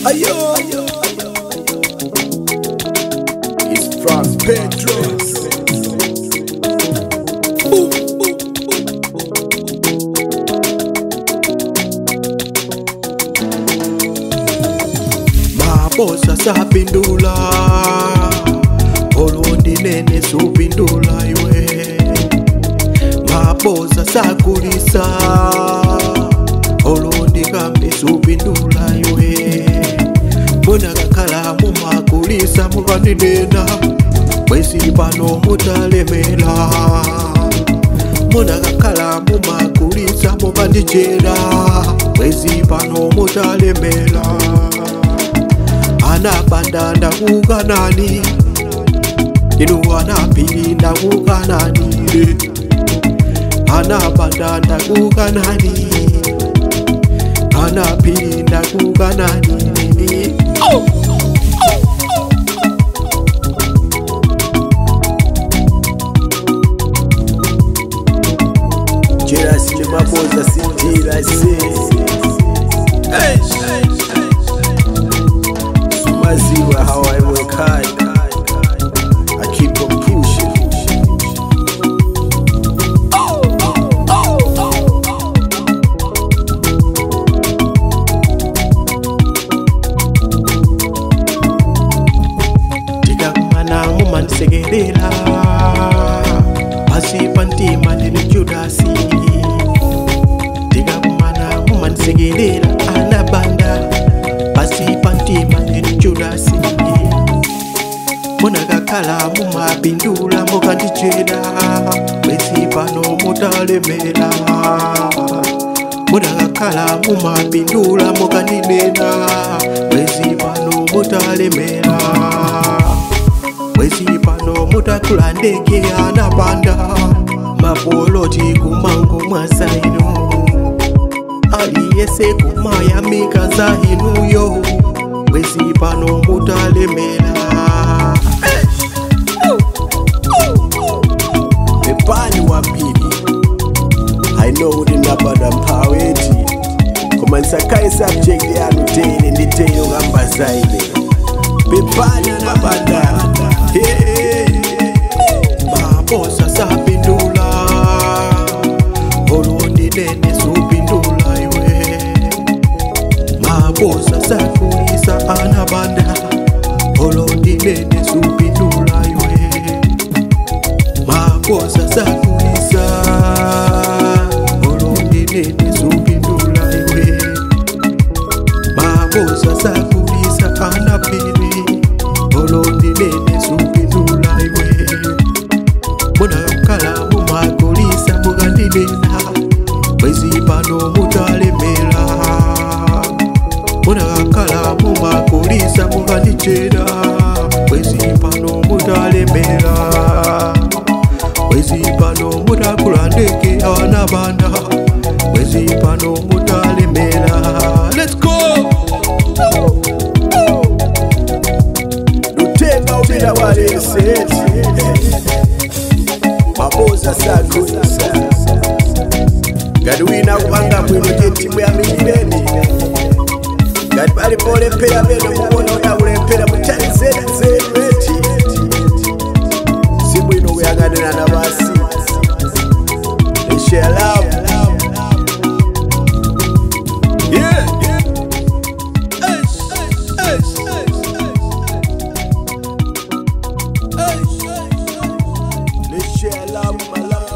Ayo, it's Franz Petros. Boom, boom, boom. Mabosa sapindula, olwondinene supindula iwe. Mabosa sakulisa, olwondikambe supindula iwe. Munakakhala mumakulisa mukandinena, mwezi pano mutalemera. Munakakhala mumakulisa mukandijera, mwezi pano mutalemera. Anapanda ndakukanani, inu anapili ndakukanani. Anapanda ndakukanani, anapili ndakukanani. Oh! Jealousy, my boys are jealousy. Hey, Sumaziwa, how I work hard. I keep on pushing. Oh, oh, oh, oh. Tikakumana mumandisekerera, pasi pantima ndine Judasi. Tikakumana mumandisekerera, anabanda pasi pantima ndine Judasi. Munakakhala mumapindula mukandijera, mwezi pano mutalemera. Munakakhala mumapindula mukandinena, mwezi pano mutalemera. Mwezi pano mutakula ndege anapanda, mapoloti kumango mwasaino. Aliyese kumayamika za inuyo, mwezi pano mutalemera. Mepani wa pili, I know kuti ndabadwa mphaweti, koma ndisakhale subject yanu tele nditeyo kamba zaine. Pepani anapanda. Mabosa sapindula, olwondinene supindula iwe. Mabosa sakulisa anabanda, olwondinene supindula iwe. Mabosa sakulisa, olwondinene supindula iwe. Mabosa sakulisa anapili, olwondinene supindula iwe. Munakhala mumakulisa mukandinena, mwezi pano mutalemera. Munakhala mumakulisa mukandijera, mwezi pano mutalemera. Mwezi pano mutakula ndege anabanda, mwezi pano mutalemera. Let's go! Lutenga ubila walese, maboza sakulisa. Ngati wina kupanga bwino chetimu ya milireni, ngati palipo olemphera peno mukuona kuti akulemphera muthandizeni nzeru eti. Si bwino kuyang'anirana basi. They share love. Yeah. They share love, my love.